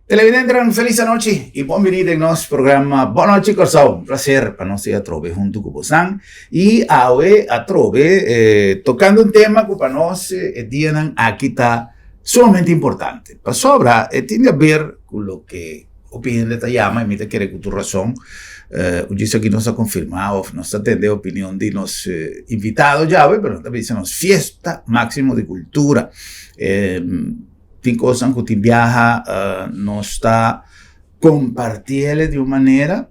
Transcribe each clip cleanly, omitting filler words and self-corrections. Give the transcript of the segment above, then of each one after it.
Televidentenan felis anochi y bon bini den nos programa Bon Nochi Kòrsou. Un placer pa nos ta atrobe huntu ku bosan y awe atrobe eh, tocando un tema ku pa nos e dianan aki ta sumamente importante. Pasobra e tin di haber ku loke hopi hende ta yama y mi ta kere ku tur rason eh, un djis aki nos a confirma of nos ta tende opinion di nos invitado djawe, pero nan ta bisa nos fiesta maximo di cultura. Eh, Tin kosnan ku tin biaha nos ta kompartiele di un manera,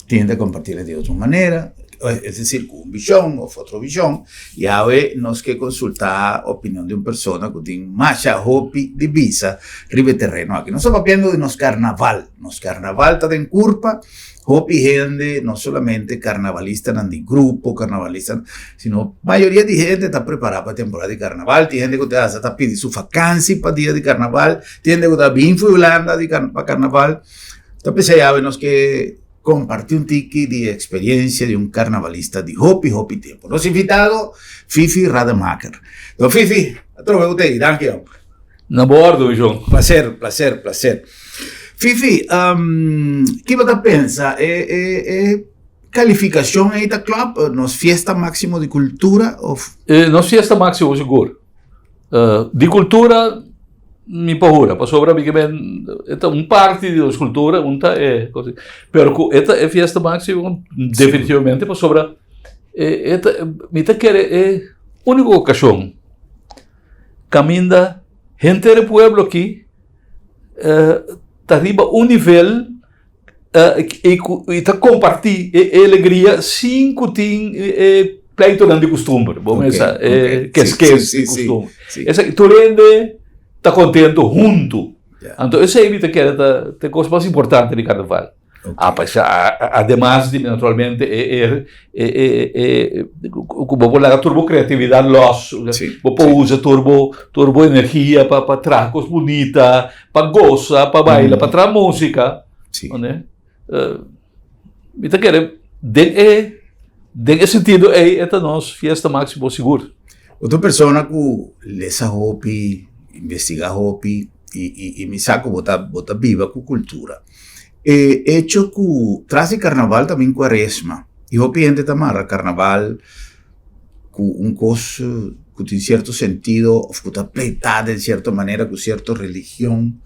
tin hende ta kompartiele di otro manera, es desir ku un vishon òf otro vishon, i awe nos ke konsultá opinion di un persona ku tin masha hopi di bisa riba e tereno aki. Nos ta papiando di nos karnaval, nos karnaval ta den kurpa. Hopi hende, no solamente karnavalistanan di grupo, karnavalistanan, sino mayoria di hende ta prepará pa temporada di karnaval. Tin hende ku ta hasta ta pidi su fakansi pa dia di karnaval, tin hende ku ta bin for Hulanda di pa karnaval. Ta p'esei awe nos ke kompartí un tiki di eksperiencia di un karnavalista di hopi hopi tempu. Nos invitado, Fifi Rademaker. Don Fifi, atrobe ku ta ei. Danki homber. Na bo ordu, mi shon. Placer, placer, placer. Fifi, um, ki bo ta pensa? E, e, e kalifikashon ei ta klòp? Nos fiesta máksimo di kultura of? E, nos fiesta máksimo sigur. Uh, di kultura mi por hura, pasobra mi ke men e ta un parti di nos kultura, un ta e cosa. Pero ku e ta e fiesta máksimo definitivamente pasobra e, e ta, mi ta kere e úniko okashon Kaminda henter e pueblo aki ta riba un nivel i ku i ta kompartí e alegria sin ku tin e pleitonan di kustumber. Bo mester sa e keskes di kustumber. Esaki tur hende ta kontento huntu. Anto esei mi ta kere ta e kos mas importante di karnaval. Ah, pues, ademas di naturalmente e, e, e, e, e, ku bo por laga tur bo kreatividat los, Sí, bo por sí. usa tur bo, tur bo energia pa, pa traha kos bunita, pa gosa, pa baila, pa traha músika. Sí. Ne? Eh, mi ta kere den e, den e sentido ei e ta nos fiesta máximo sigur. Otro persona ku lesa hopi, investiga hopi, i, i, i mi sa ku bo ta, bo ta biba ku kultura. E hecho ku tras di karnaval ta bin kuaresma i hopi hende ta mara karnaval ku un kos ku tin sierto sentido òf ku ta pleitá den sierto manera ku sierto religion.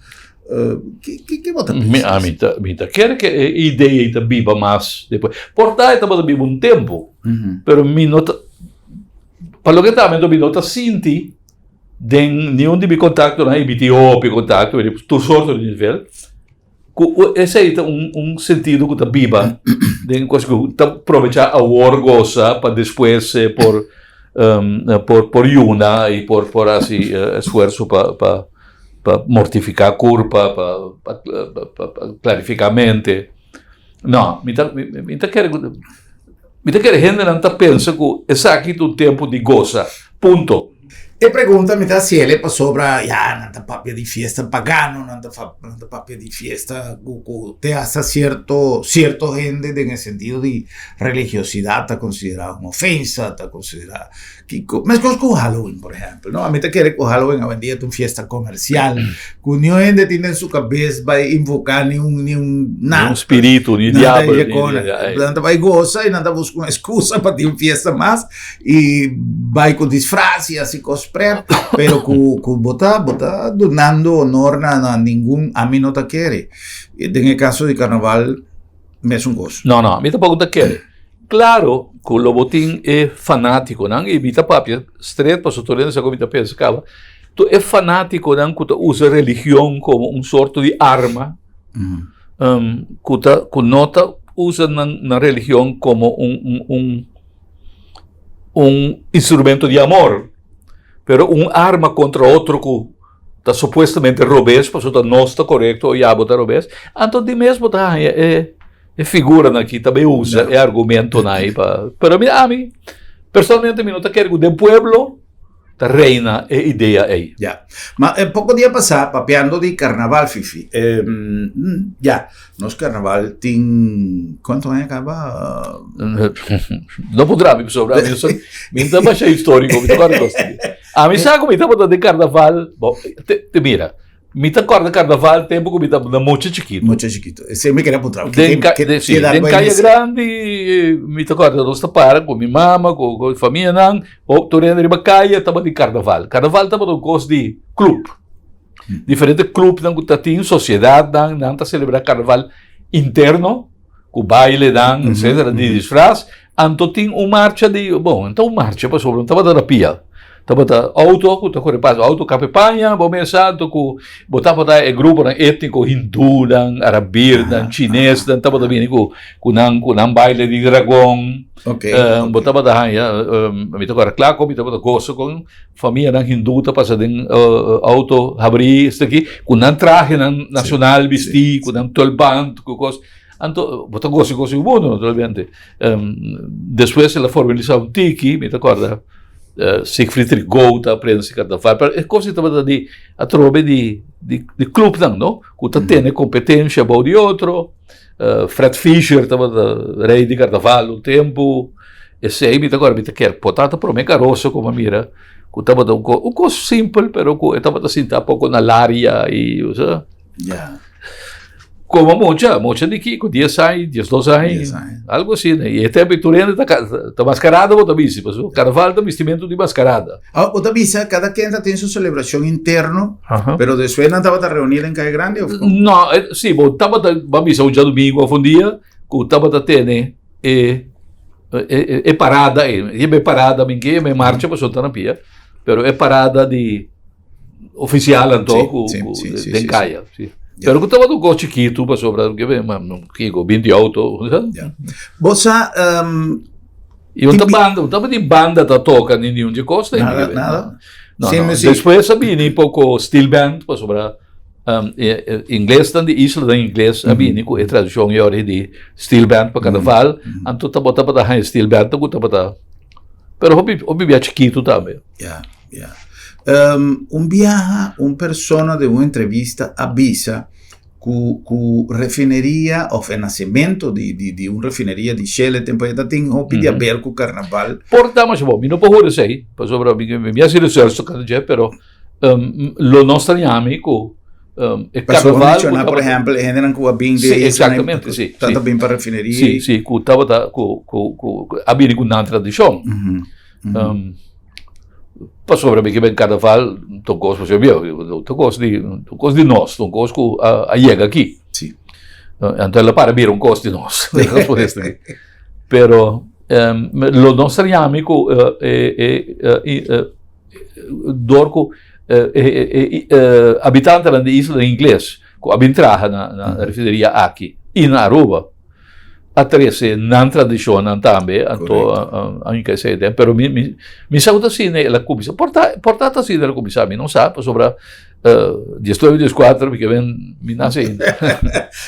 Ki ki bo ta pensa? Ami ta mi ta kere ke e idea ei ta biba mas despues. Por ta e tabata biba un tempu, pero mi no ta, pa loke ta ami mi no ta sinti den niun di mi kontaktonan, i mi tin hopi kontakto di tur sorto di nivel. Ku esei ta un un sentido ku ta biba den kos ku ta probechá awor gosa pa despues por por por yuna i por por hasi esfuerso pa pa pa mortifiká kurpa pa pa pa klarifiká mente. No, mi ta mi ta kere ku mi ta kere hendenan ta pensa ku esaki ta un tempu di gosa, punto. E pregunta mi ta hasiel pasobra ya nan ta papia di fiesta pagano, nan ta nan ta papia di fiesta ku ku te hasta sierto sierto hende den e sentido di religiosidad ta konsiderá un ofensa, ta konsiderá kiko meskos ku Halloween por ehèmpel no, ami ta kere ku Halloween awendia ta un fiesta komersial ku niun hende tin den su kabes bai invoká niun niun nada. Niun spiritu, ni diabel, ni nan ta bai gosa i nan ta buska un eskusa pa tin un fiesta mas. I bai ku disfraz i hasi kos prèt, pero ku ku bo ta bo ta dunando honor na na ningun ami no ta kere. Den e kaso di karnaval mesun kos. No, no, mi tampoko ta kere. Klaro ku lo bo tin e fanatikonan, i mi ta papia stret pasobra tur hende sa ku mi ta pensa kaba, tur e fanatikonan ku ta usa religion komo un sorto di arma, ku ta ku no ta usa nan nan religion komo un un un un instrumento di amor, pero un arma contra otro cu ta supuestamente robes, pasobra ta nos ta corecto o yabo ta robes, anto di mes bo ta haña e e figuranan aki ta bay usa e argumentonan ahi pa, pero mi ami personalmente mi no ta kere cu den pueblo ta reina e idea ei. Ya. Ma e poko dia pasá, papiando di karnaval, Fifi, ya, nos karnaval tin kuantu aña kaba? No por drabi pasobra ami no sa, mi no ta masha históriko, mi ta kòrda kos. Ami sa ku mi tabata den karnaval, bo, te, te mira. Mi ta kòrda karnaval tempu ku mi tabata mucha chikitu. Mucha chikitu. Esei mi kere puntra. Den ka, den, sí, den Kaya Grandi mi ta kòrda nos ta para ku mi mama, ku ku famianan, o tur hende riba kaya tabatin karnaval. Karnaval tabata un kos di klup. Diferente klupnan ku ta tin, sosiedatnan, nan ta selebrá karnaval interno. Ku bailenan, etcetera, di disfraz. Anto tin un marcha di, bon, no ta un marcha pasobra no tabata na pia. Tabata auto ku ta kore pas, auto kape paña, bo mes sa, anto ku bo tabata e gruponan étniko, hindunan, arabirnan, chinesnan, tabata bini ku ku nan ku nan baile di dragon. Bo tabata haña, mi ta kòrda kla kon mi tabata gosa kon famianan hindú ta pasa den auto habrí esaki, ku nan trahenan nashonal bistí, ku nan tulband, ku kos. Anto, bo ta gosa gosa di mundu, naturalmente. Despues el a formalisá un tiki, mi ta kòrda Siegfried Rigaud ta prens di karnaval, pero e kos ei tabata di atrobe di di klupnan, no? Ku ta tene kompetensha bou di otro. Fred Fischer tabata rei di karnaval un tempu. Esei mi ta kòrda mi ta kere por ta ta promé karoso ku mi a mira ku tabata un kos un kos simpel pero ku e tabata sinta poko na laria i bo sa. Komo mucha, mucha di kiko, dies aña, diesdos aña, algo asina. I e tempu ei tur hende ta ta maskarada bo ta bisti, pasobra karnaval ta bistimentu di maskarada. Awor bo ta bisa kada ken ta tin su selebrashon interno, pero despues nan tabata reuní den Kaya Grandi òf kon? No, si, bo tabata, bo a bisa un djadumingu òf un dia ku tabata tene e e parada ei, e parada, mi ke yama e marcha pasobra ta na pia, pero e parada di Oficial anto ku den kaya. Pero ku tabata un kos chikitu pasobra kiko binti auto. Bo sa I un ta banda, un tabatin banda ta toka ni niun di kos. Nada, nada. No, no. Despues a bini poko steel band pasobra inglesnan di islanan ingles a bini ku e tradishon yori di steel band pa karnaval. Anto tabata haña steel band ku tabata pero hopi hopi bia chikitu tambe. Ya, ya. Un biaha un persona den un entrevista a bisa ku ku refineria of e nasemento di di di un refineria di Shell e tempo ei ta tin hopi di haber ku karnaval. Por ta masha bon, mi no por hura esei, pasobra mi mi hasi research tokante dje, pero lo no straña mi ku e Pasobra bo karnaval ku menshoná por tabata ehèmpel e hendenan ku a bin di Sí, e islanan eksaktamente, sí, ta sí. ta bin pa refineria Sí, sí, ku tabata ku ku ku a bini ku nan tradishon. Pasobra mi ke ben karnaval ta un kos pasobra bieu, ta un kos di un kos di nos, ta un kos ku a yega aki. Sí. Anto el a para bira un kos di nos. Pero lo no straña mi ku e dor ku e habitantenan di isla ingles ku a bin traha na refineria aki i na Aruba. a trece nan tradicionnan tambe, anto aunque esey den, pero mi, mi, mi sa cu ta asina el a cuminsa, por ta, por ta ta asina el a cuminsa, mi no sa, pasobra diesnuebe, diescuatro mi ke men, mi nace ainda.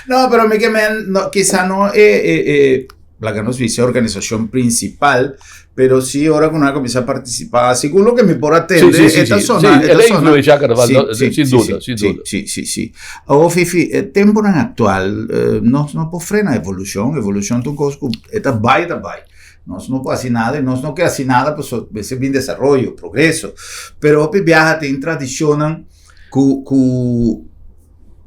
No, pero mi ke men, no, kisa no e, e, e, laga nos bisa organisacion principal, pero si ora cu nan a cuminsa participa, segun loke mi por a tende, Sí, sí, sí, e ta sí. sona, Sí, e ta el a sona. influencia carnaval, Sí, no, sí, sin sí, duda, sí, sin sí, duda. sí, sí, sí. Awor, Fifi, e temponan actual, nos no por frena evolucion, evolucion ta un cos cu e ta bay, e ta bay. Nos no por haci nada y nos no ke haci nada pasobra mester bin desaroyo, progreso. Pero hopi biaha tin tradicionnan cu, cu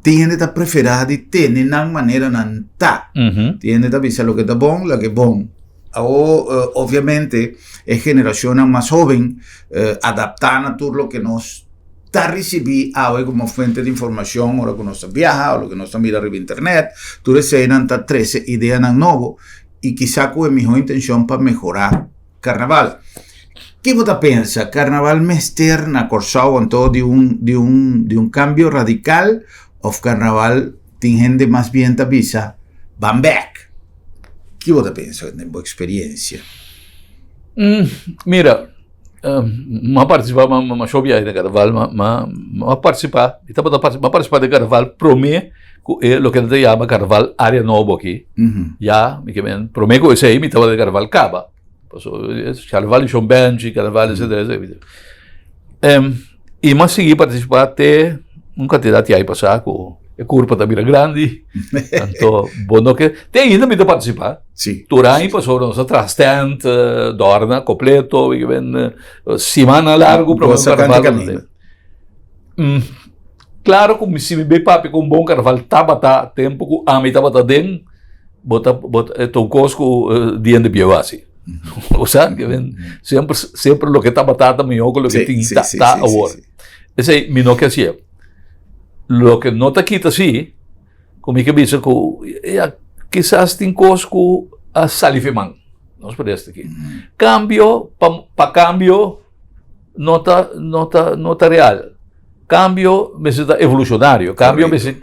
tin hende ta prefera di tene nan manera nan ta. Tin hende ta bisa loke ta bon, loke bon. Awor, obviamente, e generacionnan mas hoben adapta na tur loke nos ta ricibi awe como fuente di informacion ora cu nos ta biaha o loke nos ta mira riba internet, tur eseinan ta trece ideanan nobo y kisa cu e miho intencion pa mehora Carnaval. Ki bo ta pensa? Carnaval mester na Corsou anto di un di un di un cambio radical of Carnaval tin hende mas bien ta bisa ban bek? Ki bo ta pensa den bo experiencia? Mira, m'a partisipá masha biaha den karnaval, m'a partisipá, mi tabata partisipá, m'a partisipá den karnaval promé ku e loke nan ta yama karnaval Área Nobo aki, ya, mi ke men, promé ku esei mi tabata den karnaval kaba, pasobra karnaval di Shon Benchi, karnaval etsetera etsetera. I m'a sigui partisipá te un kantidat di aña pasá ku e kurpa ta bira grandi, anto bo no ke, te ainda mi ta partisipá. Sí. Tur aña pasobra nos a traha stand, dòrna kompleto, i ben simannan largu promé ku Gosa karnaval. kanta kaminda. Klaro ku si mi bay papia ku un bon karnaval tabata tempu ku ami tabata den, bo ta bo ta ta un kos ku di hende bieu hasi. Bo sa? Semper semper loke tabata ta mihó ku loke tin ta ta awor. Esei mi no ke hasié. Loke no ta kita si ku mi ke bisa ku ya kisas tin kos ku a sali fi man. Nos por esta aki. Kambio pa pa kambio no ta no ta no ta real. Kambio mester ta evolushonario. Kambio mester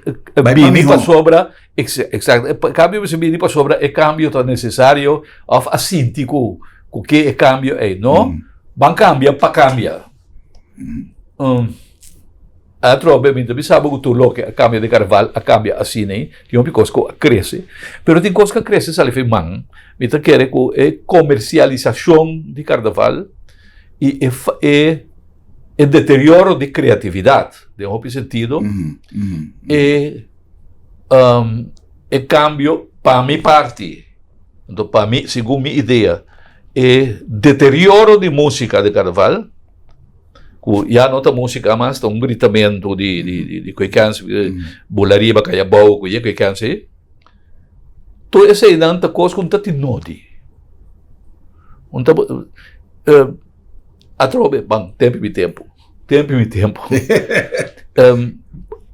bini pasobra exacto. Kambio mester bini pasobra e kambio ta nesesario òf a sinti ku ku ke e kambio ei. No ban kambia pa kambia. Atrobe mi ta bisa bo ku tur loke a kambia den karnaval a kambia asina ei. Tin hopi kos ku a krese. Pero tin kos ku a krese sali for man. Mi ta kere ku e komersialisashon di karnaval i e e e deterioro di kreatividat den hopi sentido e e kambio pa mi parti, anto pa mi segun mi idea e deterioro di musika di karnaval ku ya no ta musika mas ta un gritamentu di di di koe kèns bula riba kaya abou ku ye koe kèns ei. Tur eseinan ta kos ku no ta tin nodi. Un ta atrobe ban tempu mi tempu, tempu mi tempu.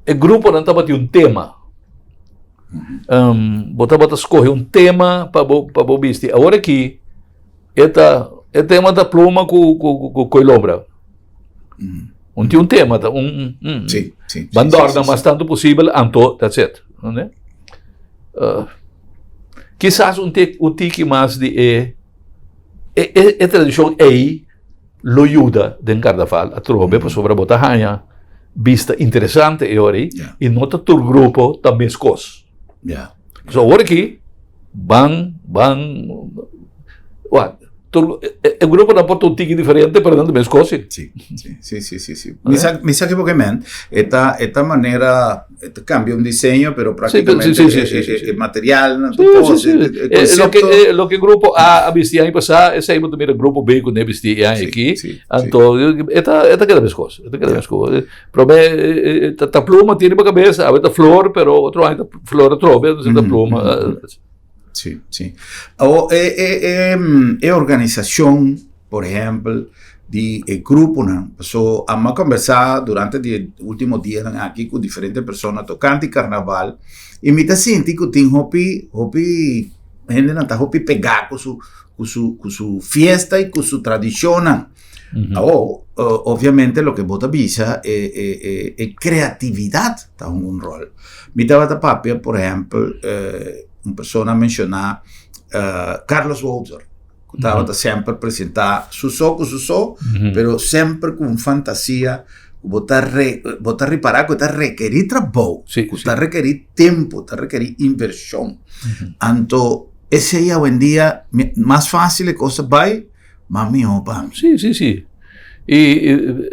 E gruponan tabatin un tema. Bo tabata skohe un tema pa bo pa bo bisti. Awor aki e ta e tema ta pluma ku ku ku koilombra. Un tin un tema ta un un Sí, sí. Ban dòrna mas tantu posibel anto that's it. Entende? Uh, kisas un te un tiki mas di e e e, e tradishon ei lo yuda den karnaval atrobe pasobra bo ta haña bista interesante e ora ei Ja. i no ta tur grupo ta meskos. Ja. So awor aki ban ban wak tur e e gruponan por ta un tiki diferente pero nan ta mes kos si. Sí, sí, sí, sí, sí, sí. Mi sa, mi sa kibo ke men. E ta, e ta manera, e ta cambia un diseño, pero prácticamente sí, sí, e, sí, e, sí, sí. e material, nan Sí, tur sí, kos, sí. e, e, e Eh, loke, concepto. eh, loke grupo A a bisti aña pasá, esei bo ta mira grupo B ku ne bisti e aña Sí, aki. sí, sí. Anto, e ta, e ta keda mes kos, e ta keda Ja. mes kos. Promé ta ta pluma tin riba kabes, awe ta flor, pero otro aña ta flor atrobe, entonces ta pluma. Sí, sí. Awo e e e e organisashon, por ehèmpel, di e gruponan, paso amo a kombersá durante di e último dianan aki ku diferente persona tokante karnaval i mi ta sinti ku tin hopi hopi hendenan ta hopi pegá ku su ku su ku su fiesta i ku su tradishonnan. Awor, obviamente loke bo ta bisa e e e e kreatividat ta hunga un ròl. Mi tabata papia, por ehèmpel, un persona a menshoná Carlos Wouter, ku tabata semper presentá su so ku su so, pero semper ku un fantasia ku bo ta re bo ta ripará ku ta rekerí trabou, ku ta rekerí tempu, ta rekerí invershon. Anto esei awendia mas fásil e kos ta bai. Mas mihó pa mi. Sí, sí, sí. I,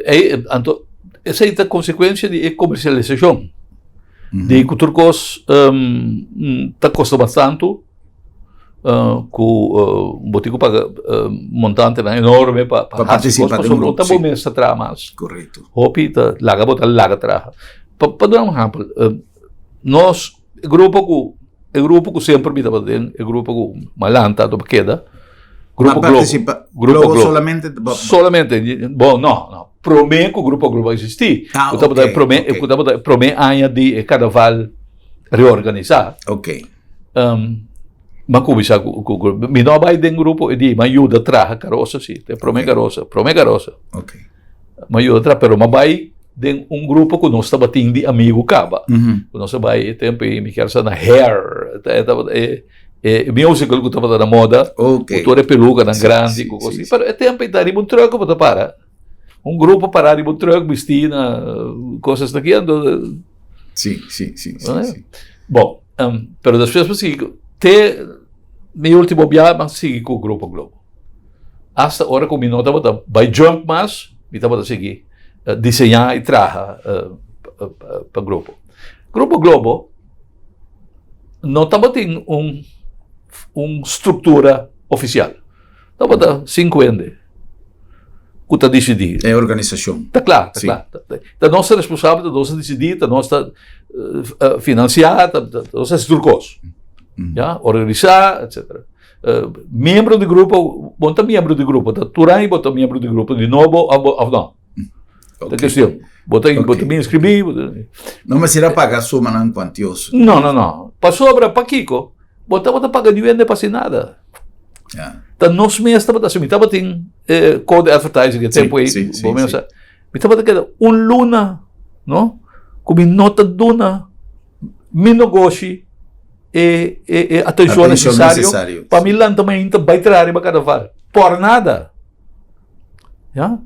i, anto, esei ta konsekuensia di e komersialisashon. Mm -hmm. Di ku tur kos um, ta kosta mas tantu, uh, ku uh, bo tin ku paga uh, montantenan enorme pa, pa, pa partisipa pasobra no ta bo mes ta traha mas. Korekto. Hopi ta laga bo ta laga traha. Pa, pa duna un ehèmpel, uh, nos grupo ku E grupo ku semper mi tabata den, e grupo ku m'a lanta anto pa keda, Grupo Ma Globo. participa Grupo Globo Globo. solamente bo- Solamente, bon, no, no. Promé ku Grupo Globo a existí. Ah, Ku tabata e ok, promé, ok. ku tabata e promé aña di e karnaval reorganisá. Ok. Um, m'a kuminsá ku, ku grupo. Mi no a bai den grupo e di, m'a yuda traha karosa sí, e promé Ok. karosa, promé karosa. Ok. M'a yuda traha, pero m'a bai den un grupo ku nos tabatin di amigu kaba. Ku nos a bai e tempu ei mi kier sa na Hair, e tabata e e musical ku tabata na moda, ku tur e pelukanan grandi ku kos así. Pero e tempu ei ta riba un truck ku bo ta para. Un grupo para riba un truck bistí na kosas ta aki anto. Bon, pero despues mi sigui ku te mi ultimo biaha mi a sigui ku Grupo Globo. Asta ora ku mi no tabata bai jump mas, mi tabata sigui diseñá i traha pa grupo. Grupo Globo no tabatin un un struktura ofisial. Tabata sinku hende. ku ta disidí. E organisashon. Ta kla, ta kla. Ta nos ta responsabel, ta nos ta disidí, ta nos ta finansiá, ta nos ta hasi tur kos. Ya, organisá, etsetera. Miembro di grupo, bo no ta miembro di grupo, ta tur aña bo ta miembro di grupo, di nobo òf no. Ta cuestion. Bo ta, bo ta bin inscribí. No mester a paga sumanan cuantioso. No, no, no. Pasobra, pakiko? Bo tabata paga di hende pa hasi nada. Ja. Ta nos mes tabata hasi. Mi tabatin eh, code advertising e tempo ei. Sí, sí, bo mes sí. sa. Mi tabata keda un luna, no? Ku mi no ta duna mi negoshi e, e, e atencion Atencion necesario necesario, pa sí. mi lanta mainta bai traha riba carnaval. Por nada. Ya?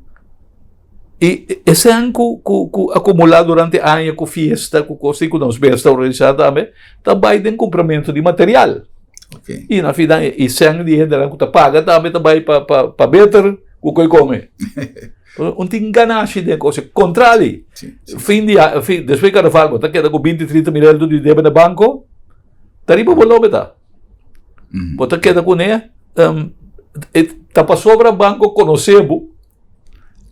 I e sèn ku ku ku akumulá durante aña ku fiesta ku kos i ku nos bes ta organisá tambe ta bai den kumpramentu di material. Okay. I na final e sèn di hendenan ku ta paga tambe ta bai pa pa pa beter ku koi kome. Un tin ganashi den kos. Kontrali, Sí, sí. fin di fin despues di karnaval bo ta keda ku binti trinta mil euro di debe na banko, ta riba bo lobe ta. Bo ta keda kuné, e ta pasobra banko konosé bo.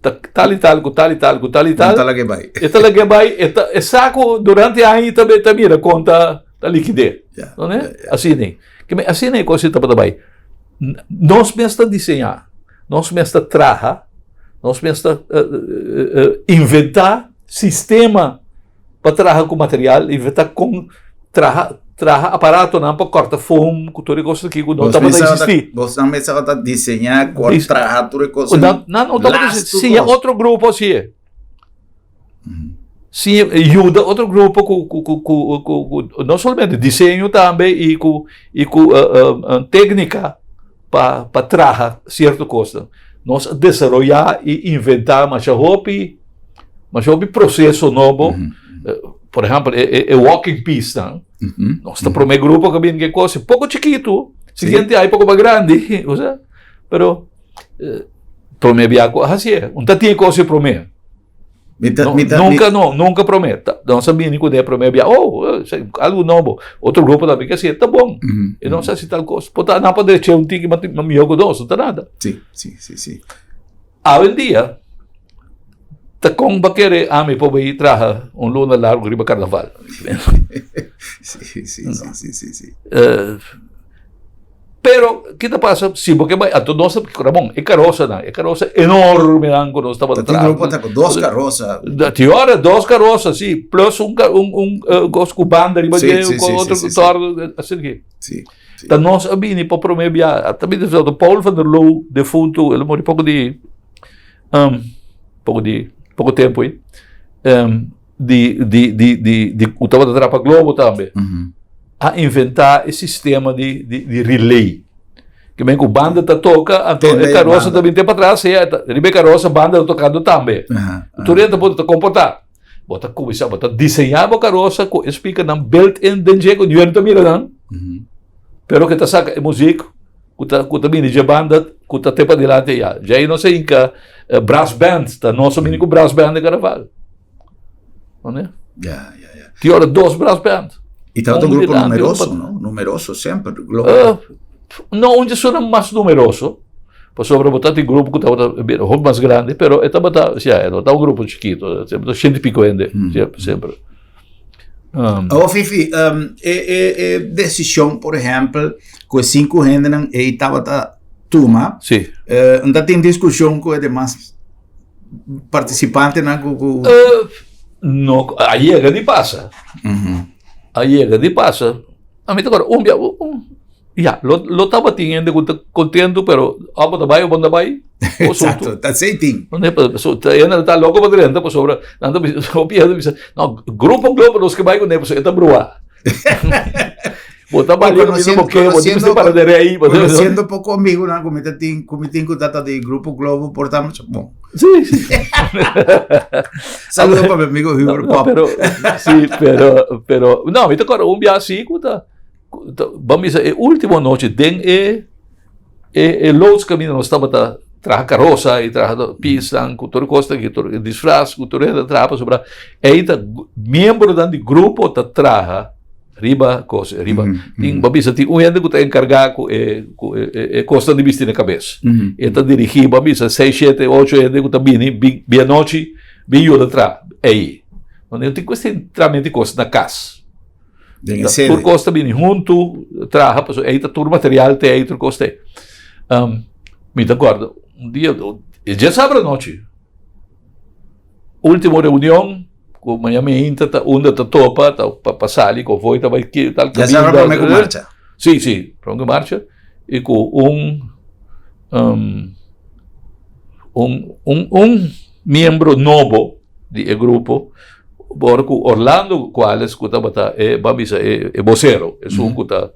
Ta tal y tal, ku tal y tal, ku tal y tal. Ta lag'é bai. E ta lag'é bai, e ta, e sa ku durante aña ta ta mira kon ta ta likid'é. Ya, No ne? ya, ya. Asina ei. Ke men asina e kos ei tabata bai. Nos mes ta diseñá, nos mes ta traha, nos mes ta inventá sistema pa traha ku material, inventá kon traha traha aparatonan pa kòrta foam ku tur e kos aki ku no tabata eksistí. Bosnan mes tabata diseñá, kòrta, traha tur e kos. Nan no tabata siña otro grupo hasié. Siña yuda otro grupo ku ku ku ku ku no solamente diseño tambe i ku i ku téknika pa pa traha sierto kosnan. Nos a desaroyá i inventá masha hopi masha hopi proseso nobo. Por ehèmpel e e walking piece nan. Nos ta promé grupo ku a bini ku e kos, poko chikitu, siguiente aña poko mas grandi, osea, pero promé bia ku a hasié. Un ta tin e kos e promé. Mi ta, mi ta, nunca no, nunca promé. Nos a bini kuné promé bia, oh, algu nobo. Otro grupo tambe ke hasié, ta bon. E nos a hasi tal kos. Por ta nan por drecha un tiki mas mihó ku nos, no ta nada. Sí, sí, sí, sí. Awendia, ta kon bo kere ami por bai traha un luna largu riba karnaval? Sí, sí, sí, sí, sí, sí. Pero, ki ta pasa? Si bo ke bai, anto nos ta, Ramon, e karosanan, e karosa enormenan ku nos tabata traha. Tin grupo ta ku dos karosa. Tin ora dos karosa, si, plus un un un kos ku banda riba dje, ku otro torno, asina ki. Si. Ta nos a bini pa prome bia, ta bini Paul van der Loo, defuntu, el a muri poko di, poko di, poko tempu ei, di di di di di ku tabata traha pa Globo tambe a inventá e sistema di di di relay. Ke men ku banda ta toka, anto e karosa ta bin te patras, sea riba e karosa banda ta tokando tambe. Tur hende por ta komportá. Bo ta kuminsá, bo ta diseñá bo karosa ku e speakernan built in den dje ku niun ta mira nan. Pero ke ta saka e muzik ku ta ku ta bini dje banda ku ta te padilanti ya. Djei nos a hinka brass band, ta nos a bini ku brass band den karnaval. Ja, ja, ja. Ti ora dos brass band. Y tabata un grupo numeroso, no? Numeroso semper. Uh, no, un sona mas numeroso. Pasobra bo tatin grupo ku tabata hopi mas grandi, pero e tabata, ja, e no tabata un grupo chikito, semper shenti piko hende, semper, semper. Awor Fifi, um, e, e, e decision, por ehempel, ku e sinku hendenan ei tabata tuma, sí. Uh, ta tin discusion ku e demas participantenan ku ku Uh, no, a yega di pasa. A yega di pasa. A mi ta acorda un bia, un, ya, lo, lo tabatin hende ku ta contento, pero of bo ta bai of bo no ta bai. Exacto, ta esei tin. No, pa, so, ta hende ta loko pa drenta pasobra nan ta bisa, hopi hende ta bisa, no, grupo Globo nos ke bai kuné pasobra e ta bruá. Bo ta balia ku mi boke, bo tin mester para de rei. Conociendo poco amigunan ku mi ta tin, ku mi tin ku tata di Grupo Globo por ta mucho bon. Sí, sí. Saludo pa mi amigo Hubert No, Pop. pero, sí, pero, pero, no, mi ta acorda un biaha así ku ta, ku ta, ban bisa e último nochi den e, e, e loods kaminda nos tabata traha karosa i traha pisnan ku tur kos aki, tur disfraz ku tur hende ta traha pasobra ei ta miembronan di grupo ta traha. Riba kos, riba. Tin, bo bisa tin un hende ku ta enkargá ku e ku e e kosnan di bisti na kabes. E ta dirigí, bo bisa seis, shete, ocho hende ku ta bini bin bin anochi bin yuda traha ei. No tin kuestion tramente kos na kas. Den e sede. Tur kos ta bini huntu traha pasobra ei ta tur material te ei tur kos te. Mi ta kòrda un dia e djasabra anochi. Ultimo reunion ku maña mainta ta unda ta topa ta pa sali konvoi ta bai ki tal Ya sa prome ku marcha. Si si prome ku marcha i ku un un un un miembro nobo di e grupo ora ku Orlando Cuales ku tabata e ban bisa e bosero esun ku ta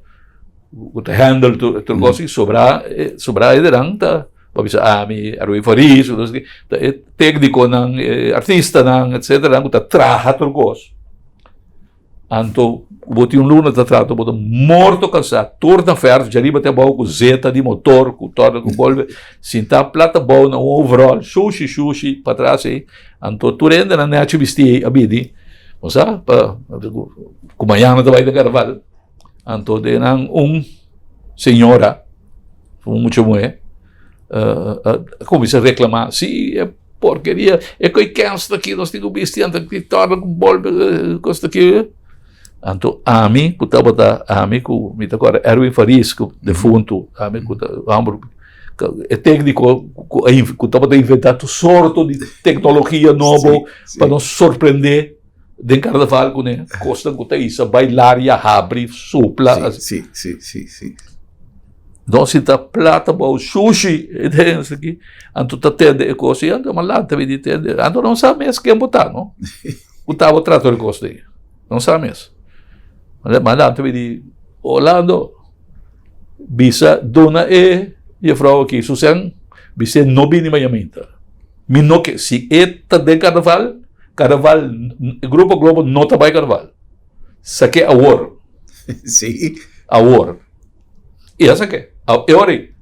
ku ta handle tur tur kos i sobra sobra e deran ta Bo bisa ami, Arwin Faris, ta e técniconan, e artistanan, etcétera, ku ta traha tur kos. Anto, bo tin un luna ta traha, bo ta morto kansá, tur na fèrf, djariba te abou ku zeta di motor, ku tòrta ku bolbe, sintá plat abou na un overall, shushi shushi patras ei. Anto tur hendenan nechi bistí ei a bini, bo sa, pa ku mañana ta bai den karnaval. Anto den nan un señora, un mucha muhé, a kuminsá reklamá, si e porkeria, e koi kèns ta aki, nos tin ku bisti anto ki tòrda ku bolbe kos ta aki. Anto ami ku tabata, ami ku mi ta kòrda Erwin Faris ku defuntu, ami ku ta hòmber e tékniko ku tabata inventá tur sorto di teknologia nobo pa nos sorprendé. Den karnaval kuné kosnan ku ta isa bai laria habri supla. Sí, sí, sí, sí, sí. Nos si ta plata bou sushi e den esaki anto ta tende e kos i anto malanta mi di tende anto no sa mes ken bo ta no ku tabo trata e kos ei no sa mes malanta mi di Orlando bisa duna e jefrou aki su sèn bis'é no bini maña minta mi no ke si e ta den karnaval. Carnaval, Grupo Globo no ta bai carnaval. Saké awor. Sí. Awor. I a saké. E ora ei.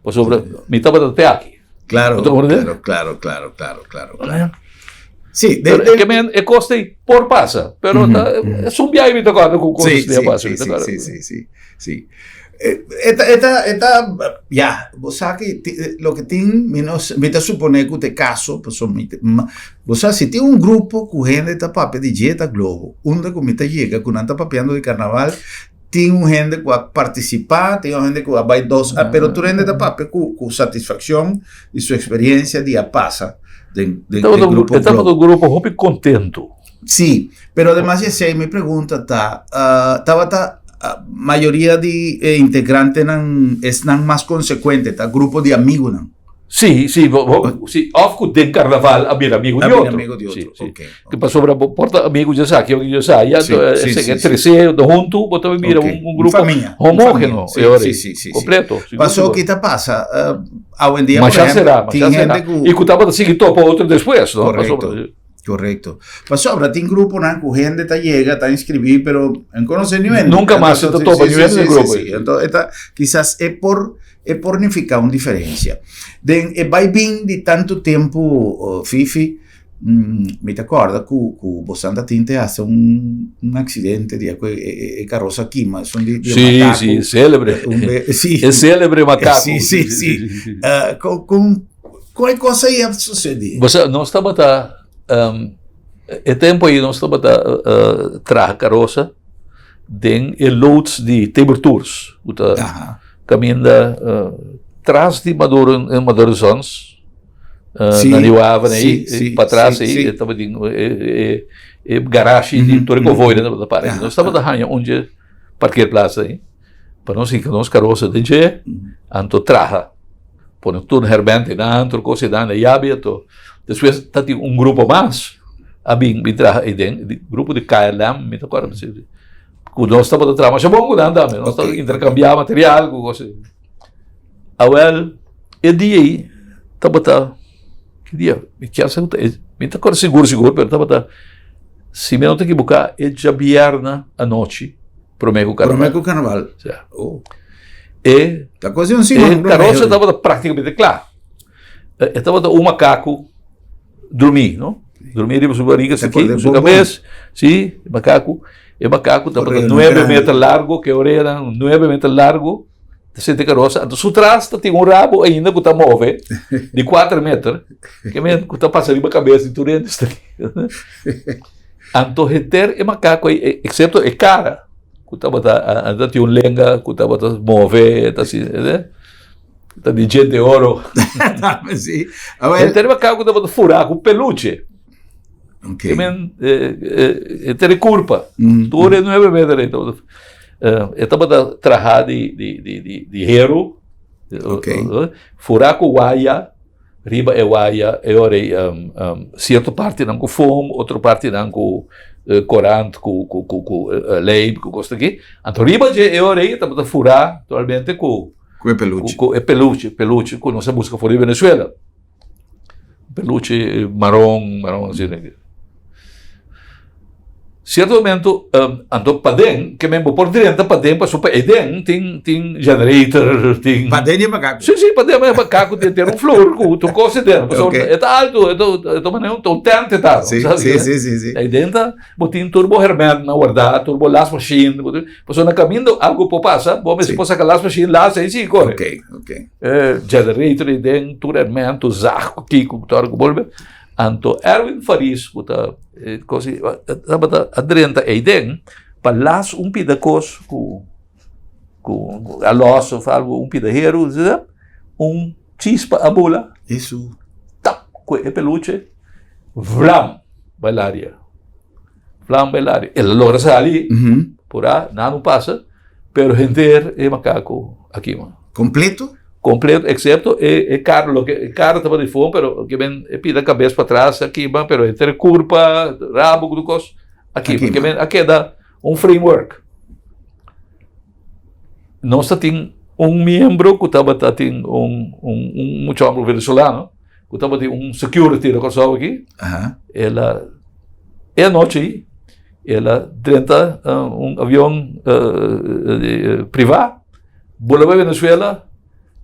Pasobra mi tabata te aki. Claro, claro, claro, claro, claro, claro, claro. Sí, de, de, ke men, e kos ei por pasa, pero ta, es un biahe mi ta kòrda ku kos sí, di a sí, pasa, sí, mi ta sí, kòrda. sí, sí, sí, sí. E ta, e ta, e ta, ya, bo sa ki loke tin, mi no, mi ta supone ku ta e kaso, pasobra mi ta, bo sa si tin un grupo ku hende ta papia di dje ta Globo, unda ku mi ta yega ku nan ta papiando di karnaval, tin un hende ku a partisipá, tin un hende ku a bai dos, pero tur hende ta papia ku ku satisfakshon di su eksperiencia di a pasa den den e grupo E tabata Globo. un grupo hopi kontentu. Sí, pero ademas di esei mi pregunta ta, tabata mayoria di e integrantenan esnan mas konsekuente ta grupo di amigunan? Sí, sí, bo, bo, sí, òf ku den karnaval a bira amigu A di bira otro. amigu di Sí, otro, sí. ok, Ke ok. pasobra bo por ta amigu dje esaki òf dje esaya, Sí, anto sí, esei sí, ke sí. trese huntu bo ta bira Ok, un un un grupo famia, un famia. homógeno, Sí, e ora sí, ei, sí, sí, sí. kompleto, sigur, Paso sigur. ki ta pasa, awendia por Masha ehempel será, masha tin será. hende ku I ku tabata sigui topa otro despues, no? Korekto. Pasobra Correcto. Pasobra tin gruponan cu hende ta yega, ta inscribí, pero en conoce ni hende. Nunca mas se ta topa ni hende den grupo. Sí, sí. Entonces, eta, quizás e por, e por nifica un diferencia. Den e bai bin di tanto tempo, uh, Fifi, mm, mi ta acorda cu, cu bosan ta tin te hasta un, un accidente dia cu e, e, e carroza a kima, es un di, di Sí, macaco. sí, célebre. Un be, sí. E célebre macaco. Sí, sí, sí. Uh, con, con, Con e cosa ei a sucedí? Bo sa, nos tabata, e tempo ei nos tabata traha karosa den e loods di Tabor Tours, ku ta kaminda tras di Maduro, Maduro Sons, na Nieuwe Haven ei, patras ei, e tabatin e garashi di tur e konvoinan tabata para ei. Nos tabata haña un dje parkeerplaats ei, pa nos hinka nos karosa den dje, anto traha. Pone tur herbente nan, tur cos einan, e yabi anto. Despues ta tin un grupo mas a bin bin traha eiden, di grupo di KLM, mi ta acorda si, cu nos tabata traha masha bon cu nan tambe, nos tabata intercambia material cu cos. Awel, e dia ei tabata, ki dia? Mi kier sa cu ta e, mi ta acorda sigur sigur, pero tabata, si mi no ta ekiboca, e djabierna anochi. Prome ku karnaval. Prome ku karnaval. Ja. Oh. E, Ta kosi un siman e karosa tabata praktikamente kla. E tabata un makaku drumí, no? Drumí riba su bariga, Te aki, acordé su bon, bon. kabes, sí, makaku. E makaku tabata nuebe meter largo, ke oreanan nuebe meter largo, ta sinti karosa. Anto su tras ta tin un rabo ainda ku ta move di kuater meter, ke men ku ta pasa riba kabes di tur hende. Anto henter e makaku ei, eksepto e kara ku tabata, ta tin un lenga ku tabata move, ta si, ta di djente oro. Sí. Henter e makaku tabata furá ku peluche. Okay. Ke men e tere kurpa. Tur e nuebe meter ei tabata. E tabata traha di di di di di heru. Okay. Furá ku waya, riba e waya e ora ei sierto partinan ku foam, otro partinan ku korant ku ku ku ku lijm ku kos aki. Anto riba dje e ora ei tabata furá naturalmente ku Ku e peluche. Ku e peluche, peluche ku nos a buska for di Venezuela. Peluche maron, maron asina. Cierto momento, um, anto paden, ke men bo por drenta paden, paso pa eden tin, tin generator, tin... Paden di makaku? Sí, sí, paden di makaku tin, tin un flor ku tur kos den. Paso Okay. e ta alto, e ta, e ta manera un, un tent e ta. Sí, sabi? sí, sí, sí, sí. Eden ta, bo tin tur bo herment na guardá, tur bo las machine, bo tin, paso na kaminda algo por pasa, bo mester Sí. por saka las machine, las ei sí, kore. Okay, okay. E generator ei den tur hermento, zag ku kiko ku tor ku bolbe. Anto Erwin Faris ku ta e kos ei tabata a drenta ei den pa las un pida kos ku ku a los of algo un pida heru un chispa a bula Esu. tap ku e peluche vlam bai laria vlam bai laria. El a logra sali pura nada no pasa. Pero henter e macaco a kima. Completo? Completo, excepto e, e cara, loke e cara tabata di fondo, pero ke men e pida cabes patras a kima, pero henter e curpa, rabo, tur cos a kima. A kima. Ke men a keda un framework. Nos ta tin un miembro cu tabata tin un, un, un mucha homber venezolano, cu tabatin un security na Kòrsou aki. Aha. El a, e anochi el a drenta un avion privá, bula bai Venezuela,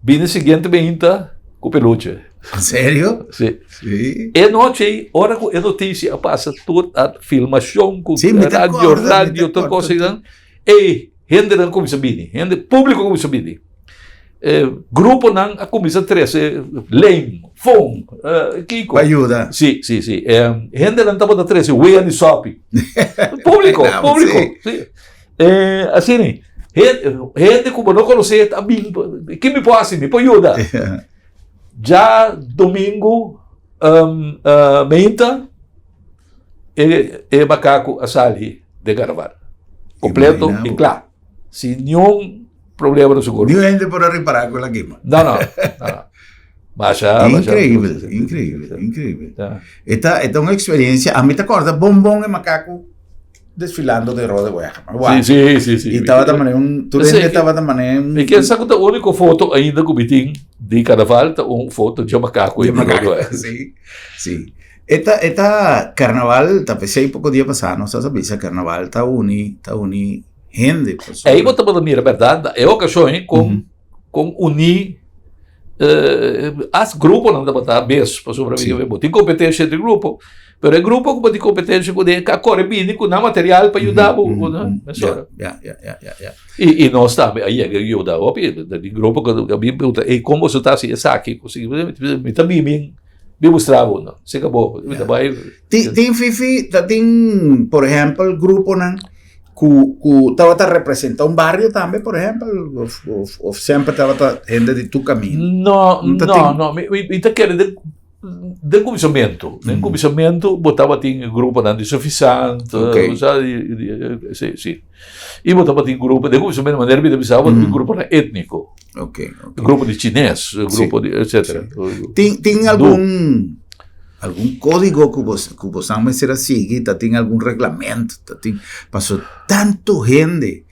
bini siguiente meinta ku peluche. En serio? Sí. Sí. E nochi, ora ku e notisia a pasa tur a filmashon ku Sí, mi ta radio, acorda, mi ta radio, tur acorda. kos einan, ey, hendenan kuminsá bini, hende públiko kuminsá bini. E gruponan a kuminsá trese leim, foam, kiko. Pa yuda. Sí, sí, sí. E hendenan tabata trese wea di sòpi. Públiko, públiko. Sí. Asina, hende ku bo no konosé ta bin, ki mi por hasi? Mi por yuda. Dja domingu meinta e makaku a sali den karnaval. Kompleto i kla. Sin niun problema na su kurpo. Niun hende por a ripará ku el a kima. No, no, no, no. Masha, masha. Increíbel, increíbel, increíbel. E ta, e ta un experiencia. A mi ta corda bon bon e macaco desfilando den Rode Weg. Sí, sí, sí, sí. Y tabata manera un, tur hende tabata manera un. Mi kier sa ku ta úniko foto ainda ku mi tin di karnaval ta un foto dje macaco Dje macaco, sí, sí. E ta, e ta karnaval, ta p'esei poko dia pasá nos a bisa karnaval ta uni, ta uni hende. Ei bo tabata mira bèrdat, e okashon ei kon, kon uní as gruponan tabata bes, pasobra bo tin kompetensia entre grupo, pero e grupo ku bo tin kompetensia kuné a kore bini ku nan material pa yuda bo, mesora. Ya, ya, ya, ya, ya. I, i nos tambe a yega yuda hopi, di grupo ku a bin pregunta, ey kon boso ta hasi esaki? Mi ta bini. Mi mustra bo no. Se acabó. Mi ta bai. Tin, tin Fifi, ta tin, por ehempel, gruponan ku, ku tabata representa un barrio tambe, por ehempel, of, of, of semper tabata hende di tu camino. No, No ta no, tin- no. Mi, mi, mi ta kere den, den kuminsamentu. Den kuminsamentu bo tabatin gruponan di Sufisant, Ok. sa, di, di, si, si. I bo tabatin grupo, den kuminsamentu manera mi ta bisa bo, tabatin gruponan étniko. Ok, ok. Grupo di chines, grupo di etcétera. Tin, tin algun, algun código ku bos, ku bosan mester a sigui? Ta tin algun reglamento? Ta tin, paso tanto hende,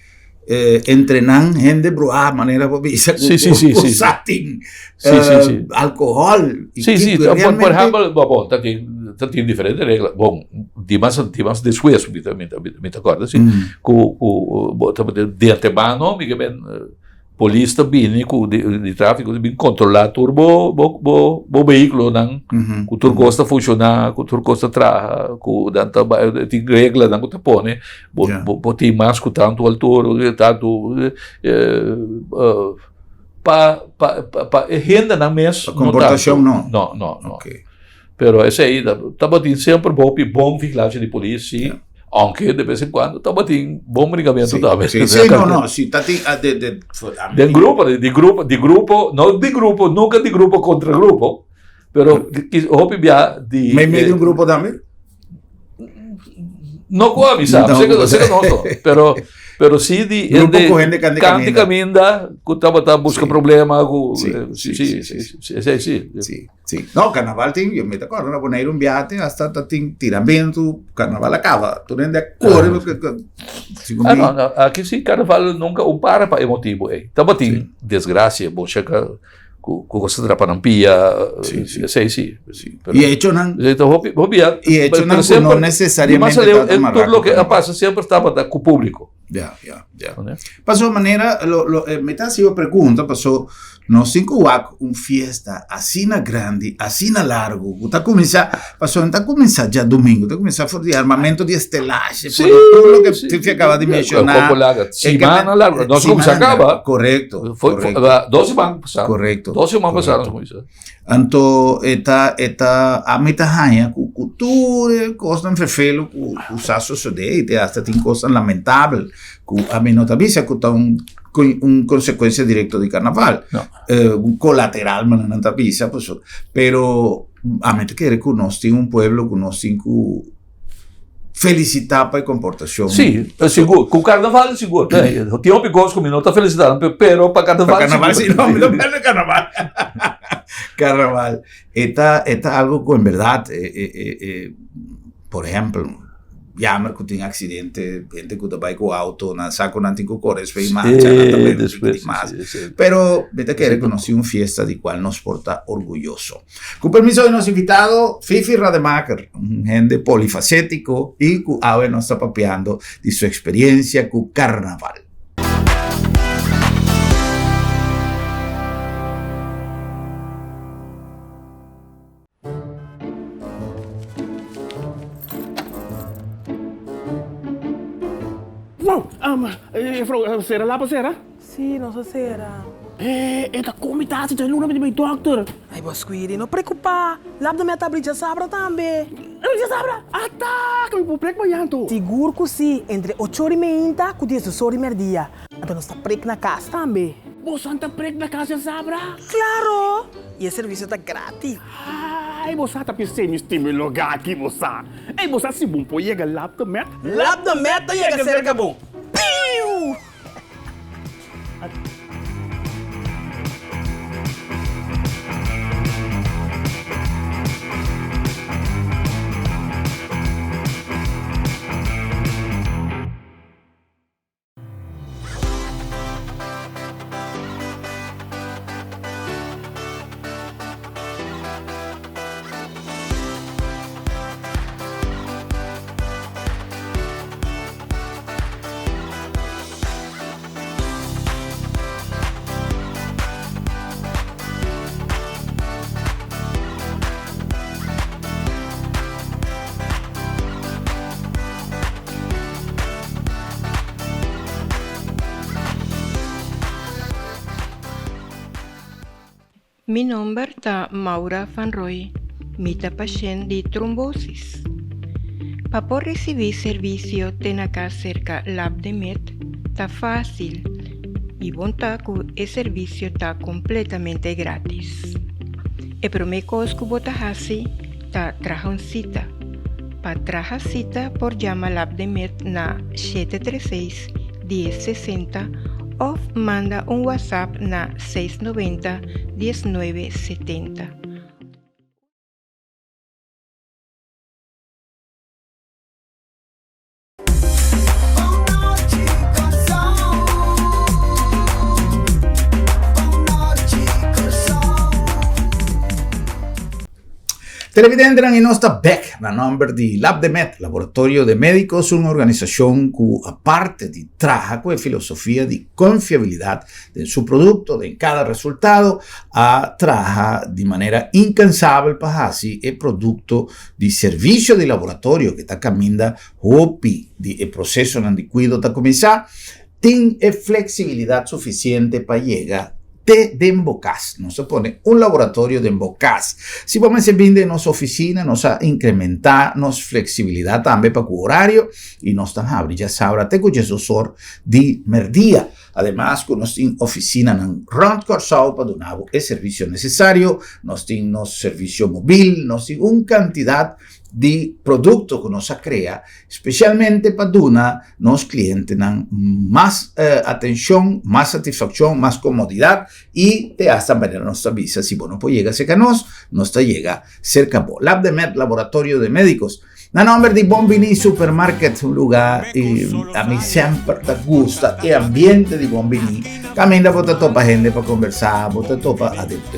eh, entre nan hende bruhá, manera bo bisa, ku, Sí, sí, sí, ku sí. sa tin, Sí, sí, eh, sí. alcohol. i Sí, sí, kiko, por, por realmente- ehempel, bo, bo, ta tin, ta tin diferente regla. Bon, di mas, di mas despues, mi ta, mi ta, mi ta acorda, sí. Mm. Ku, ku, bo ta, de antemano, mi ke men, eh, Polis ta bini ku di trafiko ta bin kontrolá tur bo bo bo bo vehíkulonan ku tur kos ta funshoná, ku tur kos ta traha, ku nan ta bai tin reglanan ku ta pone bo bo tin mas ku tantu altura, tantu pa pa pa e hendenan mes Pa komportashon no. No, no, no. Pero esei tabatin semper hopi bon vigilancia di polis, si, aunke de bes en cuando tabatin bon brincamento tambe. Si, si, no, no, si, ta tin, de, de, Den grupo, di grupo, di grupo, no di grupo, nunca di grupo contra grupo, pero hopi bia di... Meimei di un grupo tambe? No ku ami sa, no, sé que no so, pero pero sí di grupo ku hende kanti kanti kaminda ku tabata buska sí. problema ku sí, sí, sí, sí, sí, sí, sí. sí. Sí. No, carnaval tin, yo me te acuerdo, na Boneiru un biaha tin hasta ta tin tiramentu, carnaval a caba, tur hende a corre, ah. Ah, no, no, aki sí carnaval nunca un para pa e motibo ei. Tabatin sí. desgracia, bo checa ku ku cosa trapa nan pia, sí, sí. Esei sí. sí. Pero, y hechonan hopi hopi ya, y hechonan ku no necesariamente ta tur loke a pasa semper tabata ku público. Ya, ya, ya. Paso manera, lo, lo, eh, mi ta hasi pregunta, paso nos tin ku wak un fiesta asina grandi, asina largo, ku ta kuminsá, paso ta kuminsá djadumingu, ta kuminsá for di armamento di estelahe, sí, for di tur loke sí, Fifi akaba di menshoná. Poco largo. Simana largo, nos kuminsá kaba. Korekto, korekto. Dos siman pasá. Korekto. Dos siman pasá nos kuminsá. Anto e ta e ta ami ta haña ku ku tur e kosnan ferfelu ku ku sa sosodé i te hasta tin kosnan lamentabel ku ami no ta bisa ku ta un un konsekuensia direkto di karnaval. No. Un kolateral manera nan ta bisa paso pero ami ta kere ku nos tin un pueblo ku nos tin ku felisitá pa e komportashon. Sí, sigur. Ku karnaval sigur. Tin hopi kos ku mi no ta felisitá, pero pa karnaval sigur. Pa karnaval sí, no, mi no perde karnaval. Karnaval. E ta, e ta algo ku en bèrdat, por ehèmpel, jammer ku tin aksidente, hende ku ta bai ku outo, nan sa ku nan tin ku kore despues di marcha, nan ta bai un tiki di mas. Pero mi ta kere ku nos tin un fiesta di kual nos por ta orguyoso. Ku permiso di nos invitado Fifi Rademaker, un hende polifacético y ku awe nos ta papiando di su experiencia ku carnaval. Wow! Juffrouw, sera lapa sera? Sí, nos a sera. E, e ta komi tasi djaluna mi ta bai dòkter. Ai, bo Squiri, no preokupá. Lap de meta abri djasabra tambe. Abri djasabra? Ata! Ka mi por prek mañan to. Sigur ku sí, entre ocho ora i meinta ku diesdos ora i mèrdia. Anto nos ta prek na kas tambe. Bosan ta prek na kas djasabra? Klaro! I e servisio ta gratis. Ai, bo sa ta p'esei mi stima e lugá aki, bo sa. Ei, bo sa si bo por yega Lap de Met? Lap de Met ta yega serka bo. Piu! Mi nomber ta Maura van Rooij, mi ta pashent di trombosis. Pa por risibí servisio te na kas serka Lab de Med ta fásil i bon ta ku e servisio ta kompletamente grátis. E promé kos ku bo ta hasi ta traha un sita. Pa traha sita por yama Lab de Med na shete tres seis, dies sesenta òf manda un WhatsApp na seis noventa, diesnuebe setenta. Televidentenan y nos ta bek na nomber di Labdemed, Laboratorio de Medicos, un organisacion cu aparte di traha cu e filosofia di confiabilidad den su producto, den cada resultado, a traha di manera incansabel pa haci e producto di servicio di laboratorio cu ta caminda hopi di e procesonan di cuido ta cuminsa, tin e flexibilidad suficiente pa yega te den bo cas. Nos a pone un laboratorio den bo cas. Si bo mester bin den nos oficina, nos a incrementa nos flexibilidad tambe pa cu horario y nos ta habri djasabra te cu djesdos or di merdia. Ademas cu nos tin oficinanan rond Corsou pa duna bo e servicio necesario, nos tin nos servicio mobil, nos tin un cantidad di producto cu nos a crea specialmente pa duna nos clientenan mas atencion, mas satisfaccion, mas comodidad y te hasta manera nos ta bisa si bo no por yega cerca nos, nos ta yega cerca bo. Labdemed, Laboratorio de Medicos. Na nomber di Bon Bini Supermarket, un lugar y a mi semper ta gusta e ambiente di Bon Bini. Caminda bo ta topa hende pa conversa, bo ta topa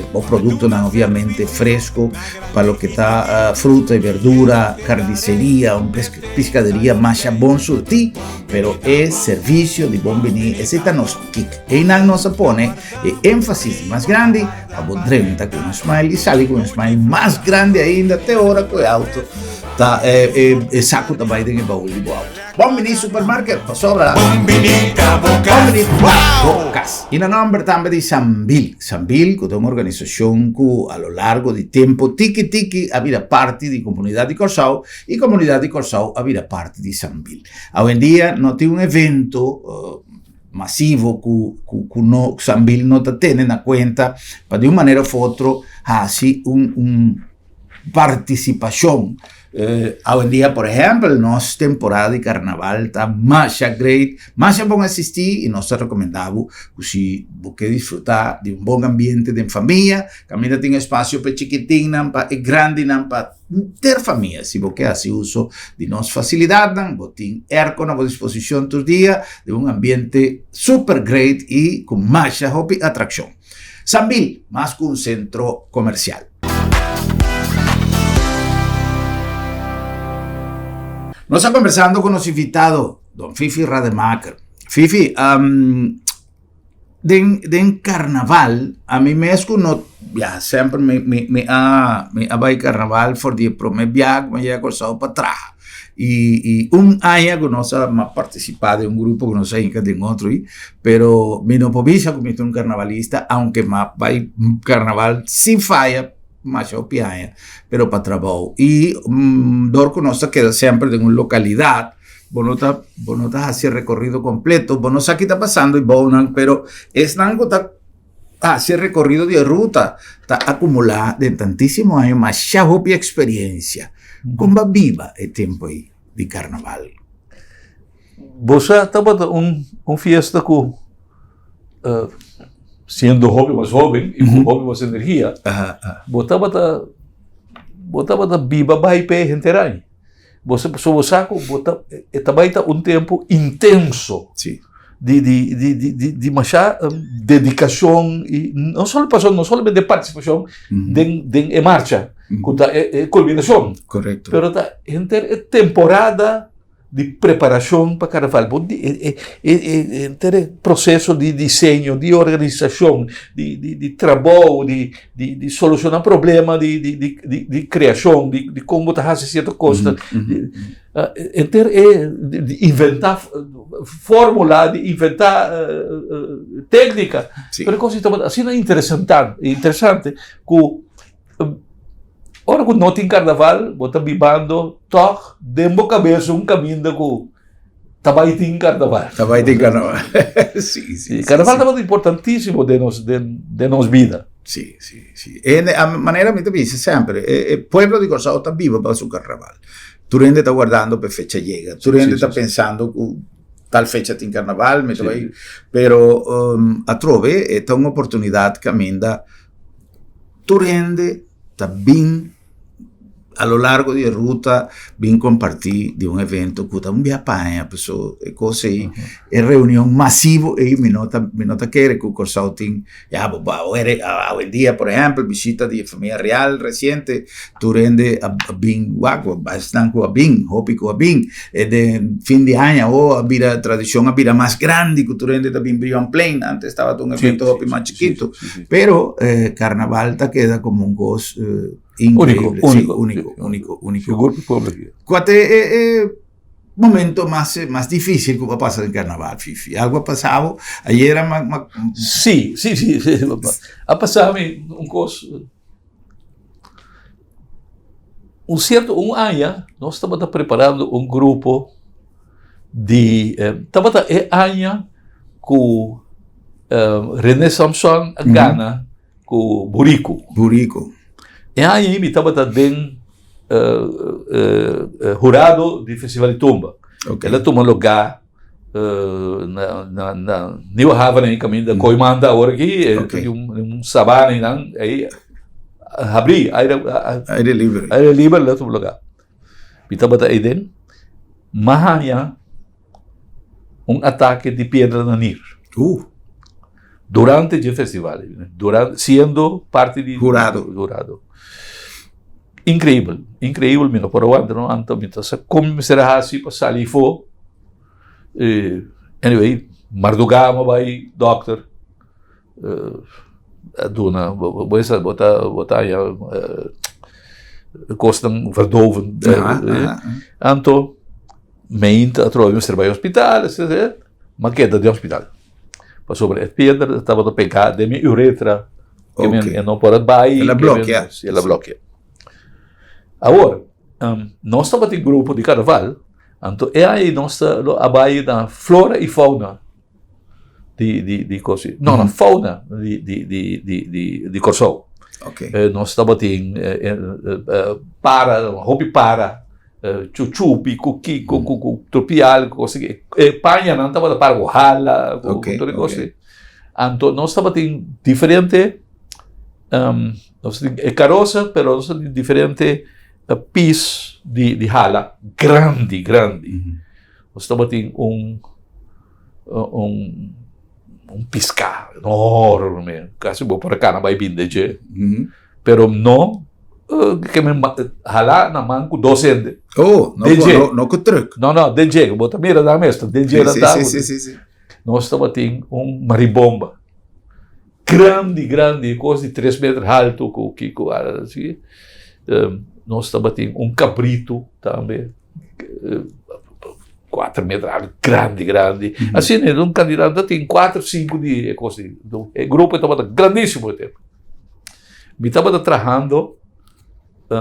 bo productonan obviamente fresco pa loke ta fruta y verdura, carniceria, un piscaderia masha bon surti, pero e servicio di Bon Bini esey ta nos kick. Eynan nos a pone e enfasis mas grandi pa bo drenta cu un smile y sali cu un smile mas grandi ainda te ora cu e auto ta e saco ta bay den e baul di bo auto. Bon Bini Supermarket pasobra Bon Bini ta bo cas. Bon Bini ta bo cas. Y na nomber tambe di Sambil. Sambil cu ta un organisacion cu a lo largo di tempo tiki tiki a bira parti di comunidad di Corsou y comunidad di Corsou a bira parti di Sambil. Awendia no tin un evento masivo cu cu no Sambil no ta tene na cuenta pa di un manera of otro haci un un participacion. Awendia por ehempel nos temporada di carnaval ta masha great, masha bon asisti y nos ta recomenda bo cu si bo ke disfruta di un bon ambiente den famia caminda tin espacio pa e chikitinnan pa e grandinan pa Henter famia, si bo ke hasi uso di nos fasilidatnan, bo tin airco na bo disposishon tur dia den un ambiente super great i ku masha hopi atrakshon. Sambil, mas ku un sentro komersial. Nos ta kombersando ku nos invitado, Don Fifi Rademaker. Fifi, Den den karnaval ami mes ku no ya semper mi mi mi a mi a bai karnaval for di e prome biaha ku mi a yega Kòrsou pa traha i i un aña ku nos a partisipá den un grupo ku nos a hinka den otro ei pero mi no por bisa ku mi ta un karnavalista aunke mi a bai karnaval sin faya masha hopi aña pero pa trabou i dor ku nos ta keda semper den un lokalidat. Bo no ta, bo no ta hasi e recorrido completo, bo no sa ki ta pasando i bounan, pero esnan ku ta hasi e recorrido di e ruta ta acumula den tantisimo aña masha hopi experiencia. Kon bo a biba e tempo ei di carnaval? Bo sa tabata un un fiesta ku siendo hopi mas hoben i ku hopi mas energia, bo tabata bo tabata biba bai p'e henter aña. Bo sa pasobra bo sa ku bo ta e ta bai ta un tempu intenso Sí. di di di di di di masha dedikashon i no solo pasobra no solamente partisipashon den den e marcha ku ta e e kulminashon Korekto. pero ta henter e temporada di preparashon pa karnaval bo di e e e e henter e proseso di diseño di organisashon di di di trabou di di di soluciona problema di di di di di creacion di di con bo ta haci cierto cos mm -hmm. Enter e di, di inventa formula di inventa uh, tecnica sí. Pero cos tabata asina interesante interesante cu ora cu no tin carnaval bo ta bibando toch den bo cabeza un caminda cu Ta bai tin carnaval. Ta bai tin carnaval. Sí, sí. Carnaval tabata importantísimo den nos, den, den nos bida. Sí, sí, sí. En a manera mi ta bisa semper, e, e pueblo di Kòrsou ta biba pa su carnaval. Tur hende ta wardando pa e fecha yega. Tur hende ta pensando ku tal fecha tin carnaval, mi ta bai. Pero um, atrobe e ta un oportunidat kaminda tur hende ta bin. A lo largo di e ruta bin comparti di un evento cu ta un bia paña, paso e cos ey, e reunion masivo ey mi no ta, mi no ta kere cu Corsou tin, ya bo bo awendia por ehempel bishita di e familia real reciente tur hende a bin wak, esnan cu a bin, hopi cu a bin, e den fin di aña awo a bira tradicion a bira mas grandi cu tur hende ta bin Brionplein, antes tabata un evento hopi mas chikito, pero carnaval ta keda como un cos. Increíble, único, único, único, único, único. Sigur pa pueblo aquí. Kua ta e, e momento mas, mas difícil ku a pasa den karnaval, Fifi? Algo a pasabo? Ayera ma, ma... Sí, sí, sí, sí. A pasado mi un kos. Un cierto, un aña, nos tabata preparando un grupo di, eh, tabata e aña ku eh, René Samson a gana Ku buriku. Buriku. E aña ei mi tabata den hurado di Festival di Tumba. Okay. El a tuma lugá na na na Nieuwe Haven ei kaminda Kooiman ta awor aki, Okay. un un sabana einan ei habrí, aire Aire libre. aire libre el a tuma lugá. Mi tabata eiden, m'a haña un atake di piedra na nir. Durante dje festival, durante, siendo parti di Hurado. Hurado. Increibel, increibel, mi no por aguanta no, anto mi ta sa kon mi mester a hasi pa sali afó. Anyway, mardugá mi a bai dòkter. A duna bo bo esa bo ta bo ta haña kosnan verdovend anto meinta atrobe mester bai hospital m'a keda den hospital pasobra e piedra tabata pega den mi uretra ke men e no por a bai El a blokea. Si el a blokea. Awor nos tabatin grupo di karnaval anto e aña nos ta lo a bai na flora i fauna. di di di kosi no no fauna di di di di di di Kòrsou. Okay. Eh, nos tabatin eh, eh, eh, para, hopi para, eh, chuchupi, ku kiko, ku ku tropial, ku kosi. Eh, pañanan tabata para ku hala, ku Okay, tur e kosi. okay. Anto nos tabatin diferente, um, nos tin e karosa, pero nos tabatin diferente eh, pis di di hala, grandi, grandi. Nos tabatin un un un piská enorme, kasi bo por a kana bai binde dje. Pero no ke men hala na man ku dos hende. Oh, no, Den dje. no, no ku truk. No, no, den dje. Bo ta mira nan mes, ta den dje nan Sí, ta. sí, sí, sí, sí. Nos tabatin un maribomba. Grandi, grandi, kos di tres meter haltu ku kiko, así. Nos tabatin un kabritu tambe. Kuater meter alto, grandi, grandi. Asina, un kandidato tin kuater, sinku di e kos di. E grupo tabata grandísimo e tempu. Mi tabata trahando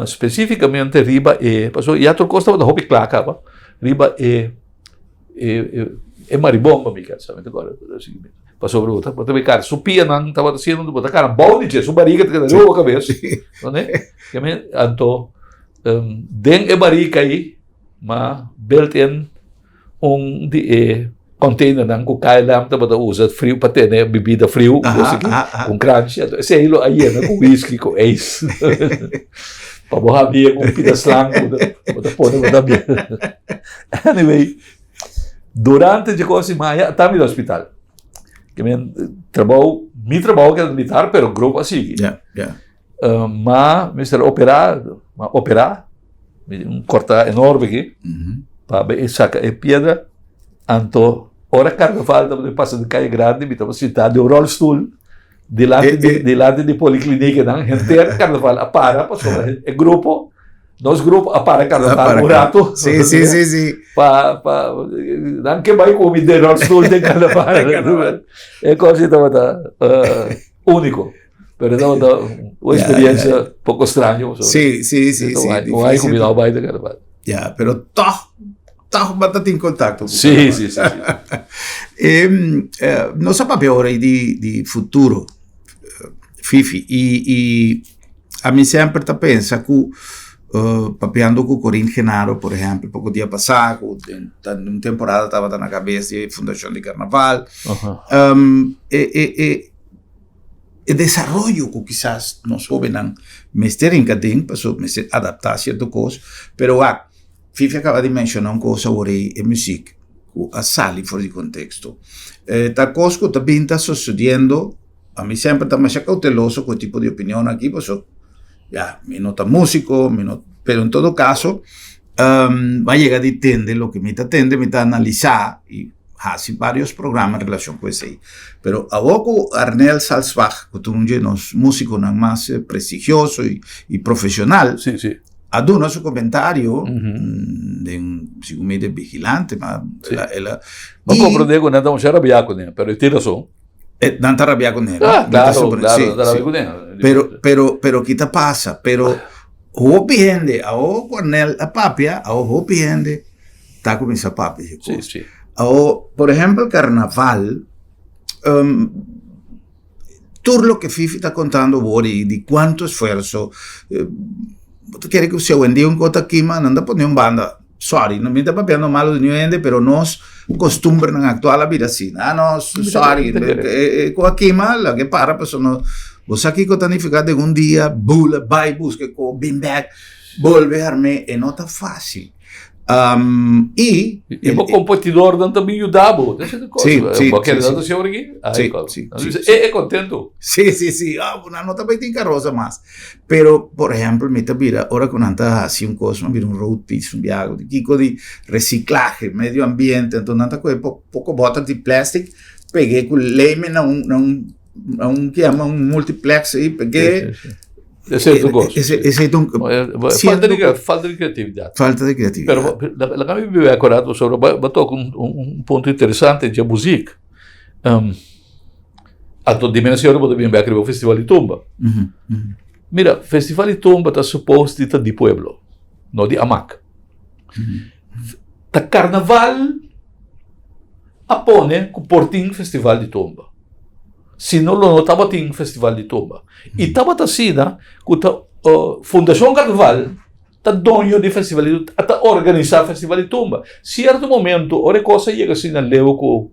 spesífikamente riba e, pasobra ya tur kos tabata hopi kla kaba, riba e e maribomba mi kere sa, mi ta kòrda. Pasobra bo ta bo ta bay kara su pianan tabata siendo bo ta kara bou di dje, su bariga ta keda riba bo kabes. Anto Den e barika ei m'a built in un di e containernan ku KLM tabata usa friu pa tene bibida friu, un kranchi. Anto esei lo a yena ku whisky ku ijs. Pa bo habia ku un pida slang ku bo ta pone bo ta habia. Anyway, durante dje kos m'a ya ta mi hospital. Ke men trabou, mi trabou a keda militar pero grupo a sigui. Ma mester operá, m'a operá, mi un kòrtá enorme aki, pa e saka e piedra. Anto ora karnaval tabata pasa den kaya grandi, mi tabata sintá den un ròlstul dilanti di dilanti di poliklinikanan, henter karnaval a para pasobra e grupo, nos grupo a para karnaval un rato. Sí, sí, sí, sí. Pa pa nan ke bai ku mi den ròlstul den karnaval. E kos ei tabata úniko. Pero tabata un experiencia poco straño. Sí, sí, sí, sí. No hay comida bai de carnaval. Ja, pero toch, toch bata tin contacto. Sí, sí, sí. sí. eh, nos a papia ora di, di futuro, Fifi, y, y a mi semper ta pensa ku uh, papiando ku Corinne Genaro, por ejemplo, poco dia pasá, ku den, un temporada tabata na cabeza di Fundación di Carnaval. Uh -huh. um, e, e, e, E desaroyo ku kisas nos hóbennan mester hinka den, pasobra mester adaptá sierto kos, pero wak, Fifi a kaba di menshoná un kos awor ei, e muzik ku a sali for di konteksto. E ta kos ku ta bin ta sosodiendo, ami semper ta masha kouteloso ku e tipo di opinion aki, pasobra ya, mi no ta músiko, mi no, pero en todo kaso, bo a yega di tende loke mi ta tende, mi ta analisá i hasi varios programa en relacion cu esey. Pero awor cu Arnel Salsbach, cu ta un dje nos musiconan mas prestigioso y profesional, Sí, sí. a duna su comentario den, segun mi, den Vigilante, ma Sí. el a, Bo y comprende cu nan ta masha rabia cu ne, pero e tin razon. Nan ta rabia cu ne, no? Ah, Mi ta claro, supone, claro, sí, nan ta rabia sí. cu ne. Pero, pero, pero ki ta pasa? Pero hopi hende, awor cu Arnel a papia, awor hopi hende ta cuminsa papia dje Sí, cos. sí. Awor, por ehempel, carnaval, tur loke Fifi ta contando awor di, di cuanto esfuerzo, bo ta kere cu si awendia un cos ta kima, nan ta pone un banda. Sorry, no mi ta papiando malo di niun hende, pero nos costumbernan actual a bira asina. Ah, no, sorry, e cos a kima, laga e para, pasobra no, bo sa kico ta nifica den un dia bula bay busca e cos, bin bek, bolbe arm'é, e no ta facil. Y E bo competidornan ta bin yuda bo. Esei ta cos. Sí, sí, Bo kere sí, tanto sí. señor aki? Ay, Sí, cos. sí, Nan sí, dice, sí. E, e contento. Sí, sí, sí. Ah, bo nan no ta bay tin carosa mas. Pero, por ehempel, mi ta bira, ora cu nan ta haci un cos, nan bira un road piece, un biaha di kico di reciclahe, medio ambiente, enton nan ta coge poco boter di plastic, peg'e cu leme na un, na un, na un, ke yama un multiplex ey, peg'e. Sí, sí, sí. Esey ta un cos. Esey ta un Falta di, falta di creatividad. Falta di creatividad. Pero laga mi biba acorda pasobra bo a toca un, un punto interesante dje muziek. Anto di menos bo ta bin bek riba Festival di Tumba. Mira, Festival di Tumba ta supos di ta di pueblo, no di amak. Ta carnaval a pone cu por tin Festival di Tumba. Si no lo no tabatin Festival di Tumba. I tabata asina cu ta Fundacion Carnaval ta doño di Festival di Tumba, ta organisa Festival di Tumba. Cierto momento ora e cos a yega asina leu cu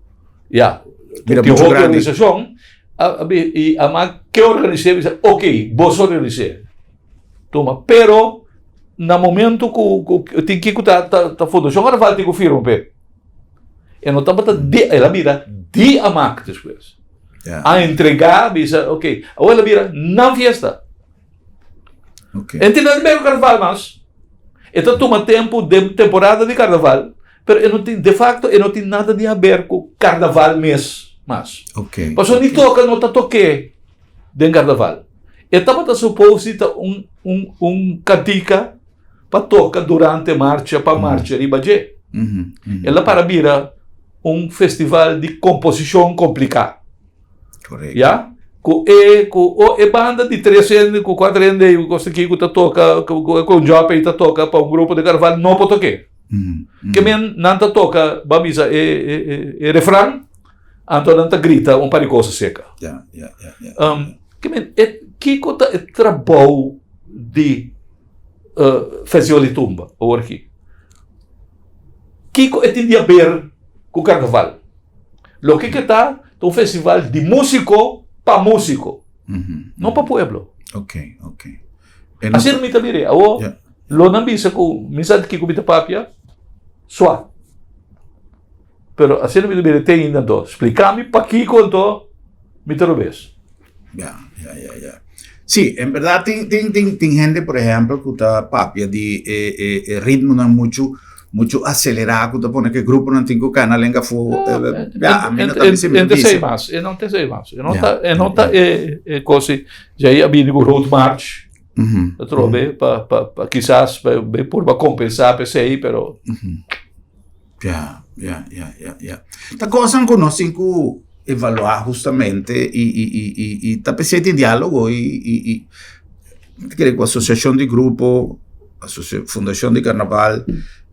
ya, Bira tin mucho hopi grandi. organisacion, a i a mas ke organis'é bisa ok, boso organis'é. Tuma, pero na momento cu cu tin kico ta ta Fundacion Carnaval tin cu firma p'e. E no tabata di, el a bira di amak despues. Ja. A entregá, bisa, ok, awor el a bira nan fiesta. Ok. En tin nada di ber ku karnaval mas. E ta tuma tempu den temporada di karnaval, pero e no tin, de facto e no tin nada di haber ku karnaval mes mas. Ok. Pasobra ni toka no ta tok'é den karnaval. E tabata supos di ta un, un, un kantika pa toka durante marcha pa marcha riba dje. El a para bira un festival di komposishon kompliká. Korekto. Ya? Ku e ku o e banda di tres hende ku kuater hende ku kos aki ku ta toka ku ku un jòp ei ta toka pa un grupo di karnaval no por tok'é. Ke men nan ta toka bo a bisa e e e refran anto nan ta grita un par di kos aserka. Ya, ya, ya, ya. Ke men e kiko ta e trabou di Festival di Tumba awor aki. Kiko e tin di haber ku karnaval? Loke ke ta, ta un festival di músiko pa músiko, no pa pueblo. Ok, ok. Asina mi ta mir'é. Awor, lo nan bisa ku mi sa di kiko mi ta papia, sua. Pero asina mi ta mir'é te ainda anto. Splika mi pakiko anto mi ta robes. Ya, ya, ya, ya. Sí, en berdad tin, tin, tin, tin hende, por ehempel, ku ta papia di e, e, e ritmonan muchu, muchu acelerá, ku ta pone ku e gruponan tin ku kana lenga afó. Ah, Ya, a mi no ta bisa, mi en no te sei bisa. mas, e no te sei mas. E no Ya, ta, e ya, no ta ya. e, e kosi, djei a bini ku road march, Mhm, atrobe, pa, pa, pa kisas pa be purba kompensá p'esei, pero mhm. Ya, ya, ya, ya, ya. Ta kosnan ku nos tin ku evaluá hustamente i i i i i ta p'esei tin diálogo i i i mi ta kere ku asosiashon di grupo, fundashon di karnaval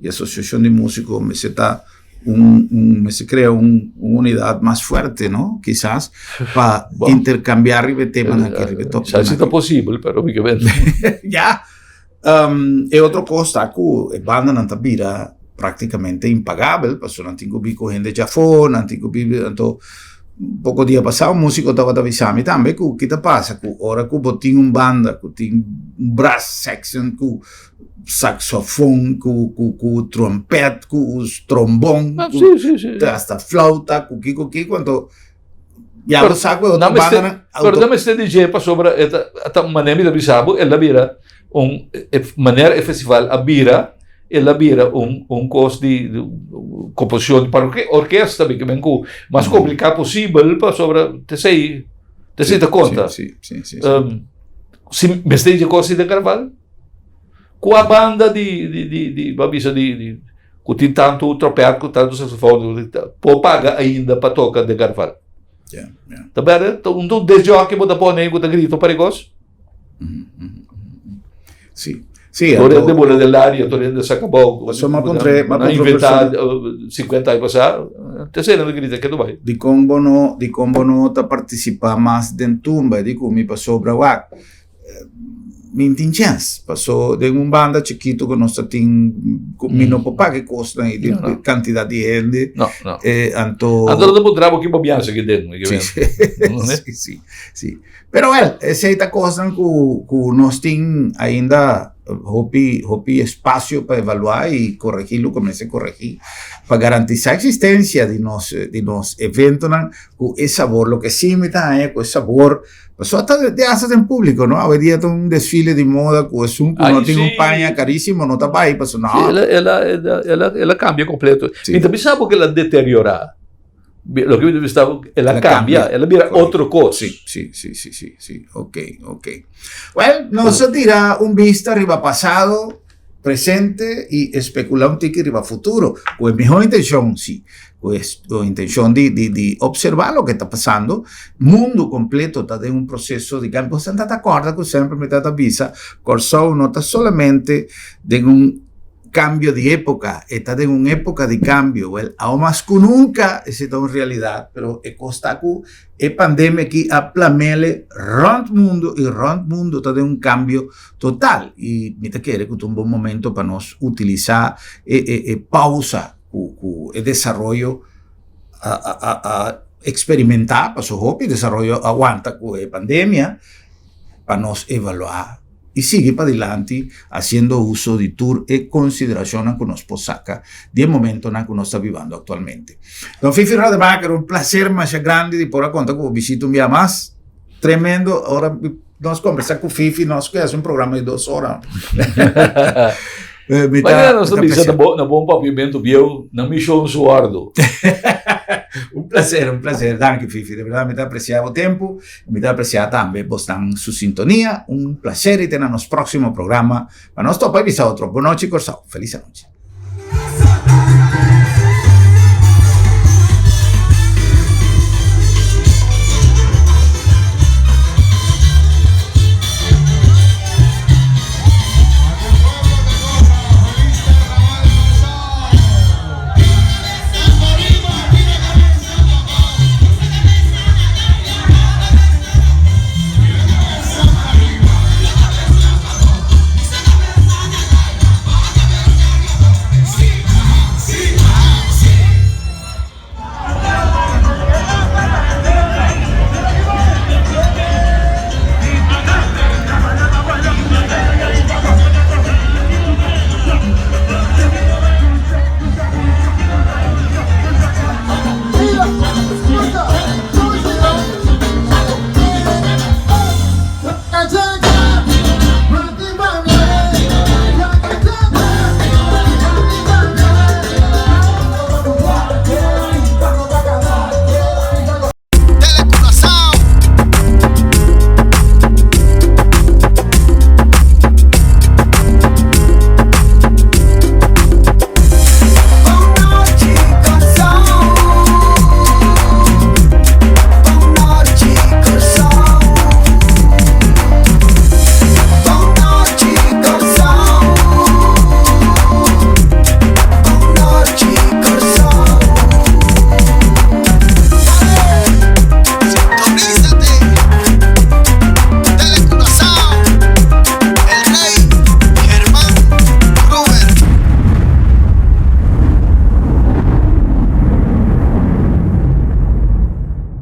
i asosiashon di músiko mester ta un un mester krea un un unidat mas fuerte no kisas pa interkambiá riba e temanan aki riba e tópikonan Sa si ta aki. posibel pero mi ke ber. Ya. E otro kos ta ku e bandanan ta bira praktikamente impagabel pasobra nan tin ku bin ku hende djafó, nan tin ku bibi anto. Poko dia pasá un músiko tabata bisa mi tambe ku ki ta pasa ku ora ku bo tin un banda ku tin un brass section ku saxofon ku ku ku trompet ku trombon Ah, ku sí, sí, sí. hasta flauta ku kiko kiko anto ya bo sa ku e otro Nan mester- bandanan Pero auto nan mester di dje pasobra e ta ta manera mi ta bisa bo el a bira un e manera e festival a bira El a bira un un kos di komposishon pa orkesta mi ke men ku mas kompliká posibel pasobra t'esei t'esei ta konta. Sí, sí, sí, sí. Si mester dje kos den karnaval kua banda di di di di bo a bisa di di ku tin tantu tropèt ku tantu saksofòn por paga ainda pa toka den karnaval? Ta bèrdè? Ta un desjòki bo ta pone ku ta grita un par di kos. Sí. Sí, Tur hende bula den laria, tur hende saca bou. So m'a puntr'é, m'a Nan puntra inventá persona. 50 aña pasá, tercera nan grita ketu bai. Dikon bo no, dikon bo no ta partisipá mas den tumba? E di ku mi pasobra wak, mi no tin chèns. Paso den un banda chikitu ku nos ta tin, ku mi no por paga e kosnan ei di kantidat di hende. No, no. Anto. Anto no ta puntra bo ki bo biansa aki den. Sí, sí, sí, sí. Pero wel, esei ta kosnan ku ku nos tin ainda hopi hopi espasio pa evaluá i koregí loke mester koregí pa garantisá eksistensia di nos di nos eventonan ku e sabor. Loke sí mi ta haña ku e sabor pasobra ta di hasta den públiko no, awendia ta un desfile di moda ku esun ku no tin un paña karísimo no ta bai pasobra no. El a el a el a el a kambia kompleto. Mi ta bisa bo ku el a deteriorá. Loke mi ta bisa ta el a cambia, el a bira otro cos. Sí, sí, sí, sí, sí, sí. Ok, ok. Well, nos a tira un bista riba pasado, presente y especula un tiki riba futuro. Cu e mihor intencion, sí. Cu e intencion di, di, di observa loke ta pasando. Mundo completo ta den un proceso di cambio. Boso ta acorda cu semper mi ta bisa, Corsou no ta solamente den un Cambio di epoca, e ta den un epoca di cambio, wel awo mas cu nunca esey ta un realidad, pero e cos ta cu e pandemia aki a plamele rond mundo y rond mundo ta den un cambio total y mi ta kere cu ta un bon momento pa nos utilisa e e e pausa cu cu e desaroyo a a a experimenta, pasobra hopi desaroyo a wanta cu e pandemia pa nos evalua. i sigui padilanti hasiendo uso di tur e konsiderashonnan ku nos por saka di e momentonan ku nos ta bibando aktualmente. Don Fifi Rademaker, un plaser masha grandi di por a konta ku bo bishita un bia mas. Tremendo, ora nos kombersa ku Fifi nos ke hasi un programa di dos ora. Mi ta, nos ta bisa na bon papiamentu bieu, na mishon su òrdu. Un placer, un placer. Danki Fifi, de berdad mi ta aprecia bo tempo, mi ta aprecia tambe bosnan su sintonia. Un placer y te na nos proximo programa pa nos topa y bisa otro. Bon nochi Corsou, feliz anochi.